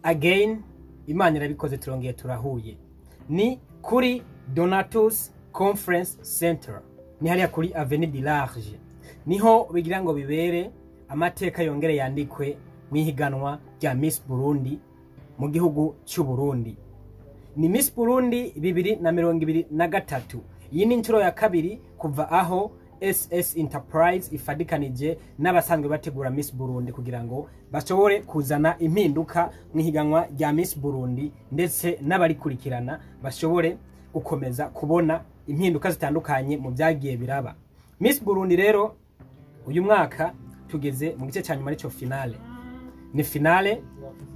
Again, Imana irabikoze, turongeye turahuye. Ni kuri Donatus Conference Center, ni hariya kuri Avenue du Large, niho bigira ngo bibere amateka yongere yandikwe mu ihiganwa rya Miss Burundi mu gihugu cy'u Burundi. Ni Miss Burundi 2023. Iyi ni inshuro ya kabiri kuva aho SS Enterprise ifadikanije n'abasanzwe bategura Miss Burundi kugira ngo bashobore kuzana impinduka mu ihiganwa rya Miss Burundi, ndetse n'abarikurikirana bashobore gukomeza kubona impinduka zitandukanye mu byagiye biraba. Miss Burundi rero uyu mwaka tugeze mu gice cya nyuma, aricyo finale. Ni finale,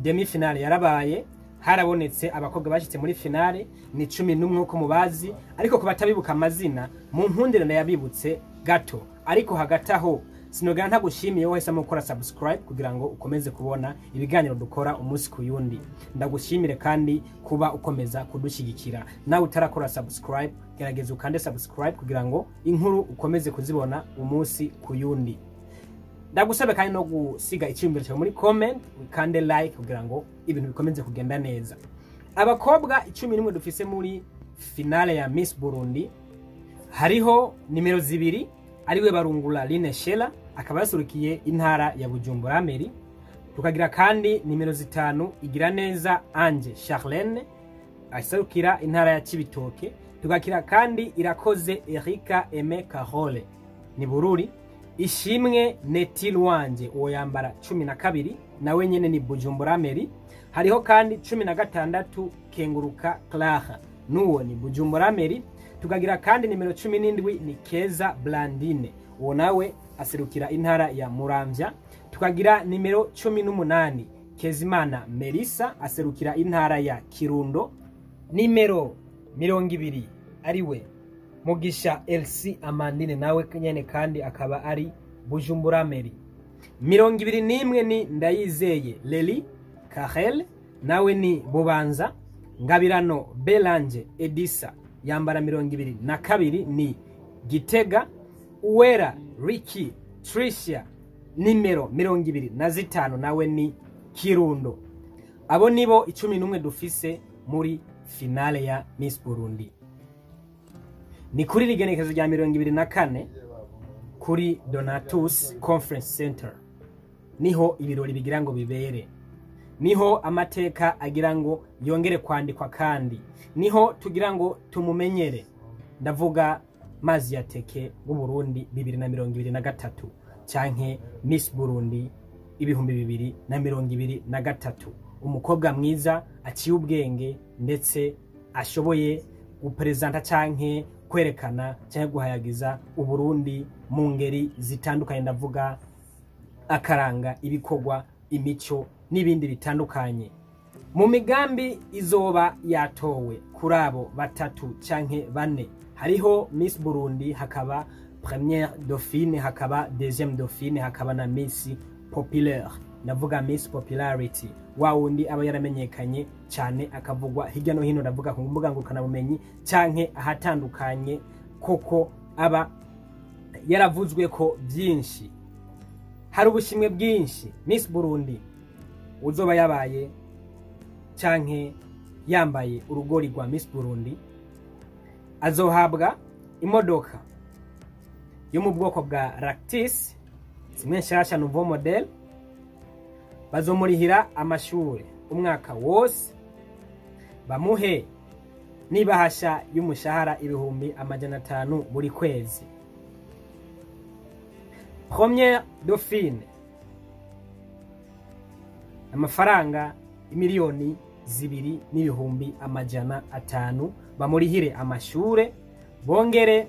demi finale yarabaye, harabonetse abakobwa bashyitse muri finale, ni 11 uko mubazi. Ariko ku batabibuka amazina, mu nkundire ndayabibutse gato. Ariko hagati aho sinogera ntagushimiye wowe wahisemo gukora subscribe kugira ngo ukomeze kubona ibiganiro dukora umunsi ku yundi. Ndagushimire kandi kuba ukomeza kudushyigikira. Nawe utarakora subscribe, gerageza ukande subscribe kugira ngo inkuru ukomeze kuzibona umunsi ku yundi. Ndagusabe kandi no gusiga icyiyumviro cyawe muri comment, ukande like kugira ngo ibintu bikomeze kugenda neza. Abakobwa 11 dufise muri finale ya Miss Burundi, hariho nimero 2 ariwe Barungura Line Shela, akaba yasurukiye intara ya Bujumbura Mairie. Tukagira kandi nimero 5 igira neza Ange Charlene, aserukira intara ya Cibitoke. Tukagira kandi Irakoze Erika Aime Carole, ni Bururi. Ishimwe Netil wanje, uwo yambara 12, nawe nyene ni Bujumbura Mairie. Hariho kandi 16 Kenguruka Clara, nuwo ni Bujumbura Mairie. Tukagira kandi nimero 17 ni Keza Blandine, uwo nawe aserukira intara ya Muramvya. Tukagira nimero 18 Kezimana Melissa, aserukira intara ya Kirundo. Nimero 20 ariwe Mugisha Elsie Amandine, nawe nyene kandi akaba ari Bujumbura Mairie. 21 ni Ndayizeye Leli Kahel, nawe ni Bubanza. Ngabirano Belange Edisa yambara 22, ni Gitega. Uwera Ricky Tricia nimero 25, nawe ni Kirundo. Abo nibo 11 dufise muri finale ya Miss Burundi. Ni kuri rigenekezo rya 24 kuri Donatus Conference Center, niho ibirori bigira ngo bibere, niho amateka agira ngo yongere kwandikwa, kandi niho tugira ngo tumumenyere. Ndavuga mazi ya teke w'u Burundi 2023 canke Miss Burundi 2023, umukobwa mwiza aciye ubwenge ndetse ashoboye gupresenta canke kwerekana canke guhayagiza Uburundi mu ngeri zitandukanye. Ndavuga akaranga, ibikorwa, imico n'ibindi bitandukanye. Mu migambi izoba yatowe kuri abo batatu canke bane, hariho Miss Burundi, hakaba première dauphine, hakaba deuxième dauphine, hakaba na Miss Populaire. Ndavuga Miss Popularity, wa wundi aba yaramenyekanye cyane akavugwa hirya no hino, ndavuga ku mbuga ngurukanabumenyi canke ahatandukanye, koko aba yaravuzwe ko byinshi. Hari ubushimwe bwinshi Miss Burundi uzoba yabaye canke yambaye urugori rwa Miss Burundi azohabwa imodoka yo mu bwoko bwa Ractis, zimwe nshasha, nouveau model. Bazomurihira amashure umwaka wose, bamuhe n'ibahasha y'umushahara 500,000 buri kwezi. Première dauphine amafaranga 2,500,000, bamurihire amashure, bongere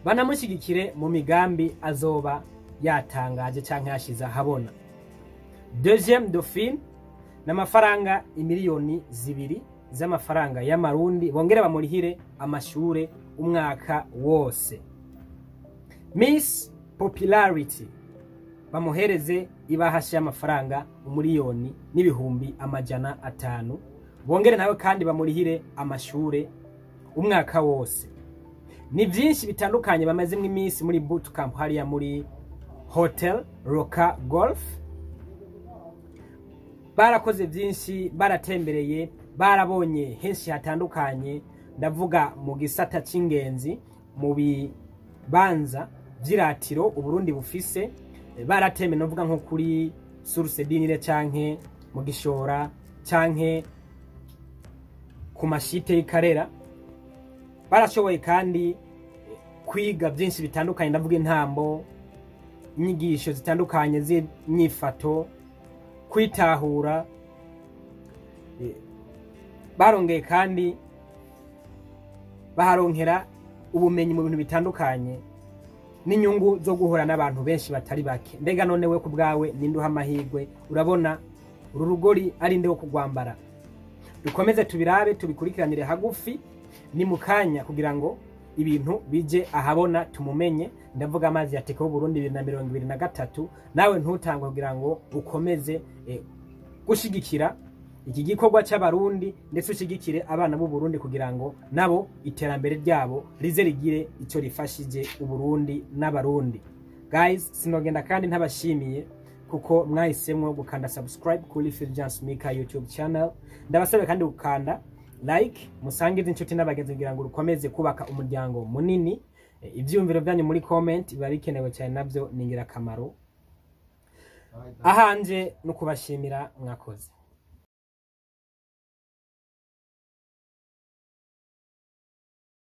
banamushyigikire mu migambi azoba yatangaje canke yashize ahabona. Deuxième dauphine n'amafaranga 2,000,000 z'amafaranga y'amarundi, bongere bamurihire amashure umwaka wose. Miss Popularity bamuhereze ibahasha y'amafaranga 1,500,000, bongere nawe kandi bamurihire amashure umwaka wose. Ni byinshi bitandukanye bamazemo iminsi muri bootcamp hariya muri Hotel Roca Golf. Barakoze byinshi, baratembereye, barabonye henshi hatandukanye. Ndavuga mu gisata c'ingenzi, mu bibanza vy'iratiro Uburundi bufise. Baratembe, novuga nko kuri Source du Nil canke mu Gishora canke ku mashite y'ikarera. Barashoboye kandi kwiga byinshi bitandukanye, ndavuga intambo, inyigisho zitandukanye z'imyifato, kwitahura. Barongeye kandi baharonkera ubumenyi mu bintu bitandukanye n'inyungu zo guhura n'abantu benshi batari bake. Mbega none we ku bwawe ninde uha amahirwe? Urabona uru rugori ari nde wo kugwambara? Dukomeze tubirabe, tubikurikiranire hagufi. Ni mu kanya kugira ngo ibintu bije ahabona, tumumenye. Ndavuga amazi ya Teko Burundi 2023. Nawe ntutangwe kugira ngo ukomeze gushigikira iki gikorwa c'Abarundi, ndetse ushigikire abana b'u Burundi kugira ngo nabo iterambere ryabo rize rigire ico rifashije Uburundi n'Abarundi. Guys, sinogenda kandi ntabashimiye kuko mwahisemwo gukanda subscribe kuri Fulgence Mika YouTube channel. Ndabasabe kandi gukanda like, musangize inshuti n'abagenzi kugira ngo rukomeze kubaka umuryango munini. Ivyiyumviro byanyu muri comment biba bikenewe cyane, nabyo ni ingirakamaro. Ahanje no kubashimira, mwakoze.